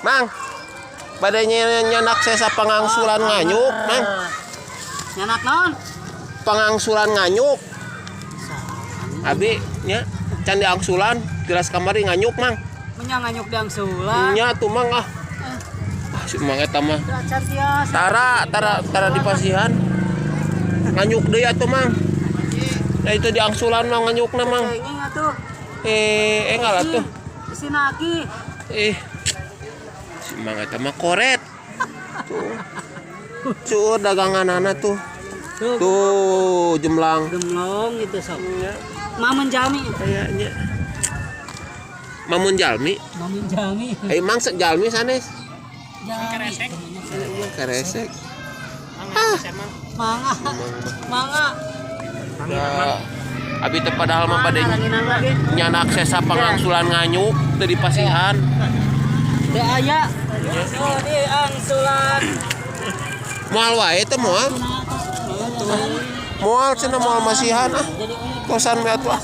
Mang. Bade nyandak sesa pangangsulan nganyuk, Mang. Nyandak naon? Pangangsulan nganyuk. Abi nya can diangsulan tilas kamari nganyuk, Mang. Menya nganyuk diangsulan. Nya tuh, Mang, ah. Ah, si Mang eta mah. Acan tiasa. Tara, tara, tara dipasihan. Nganyuk deui atuh, Mang. Nah, itu diangsulan mah nganyukna, Mang. Cengeng atuh. Eh, enggak lah tuh. Isi nagih. Eh. Si Mang eta mah koret. Tuh. Cuur daganganana tuh. Tuh. Tuh, jemlang. Gemlong gitu sok. Nya, Mamun jami. kayaknya. Mamun jalmi. Mamun jami. Eh, Mang jalmi sanes. Jami. Emang keresek. Mangga. Mangga. Ya. Abi teh padahal mah bade Langinan lagi. nyandak sesa pangangsulan nganyuk teu dipasihan. Teu aya. Oh, di angsulan. Moal wae teh moal. Moal cenah, moal masihan ah. Kosan we atuh ah.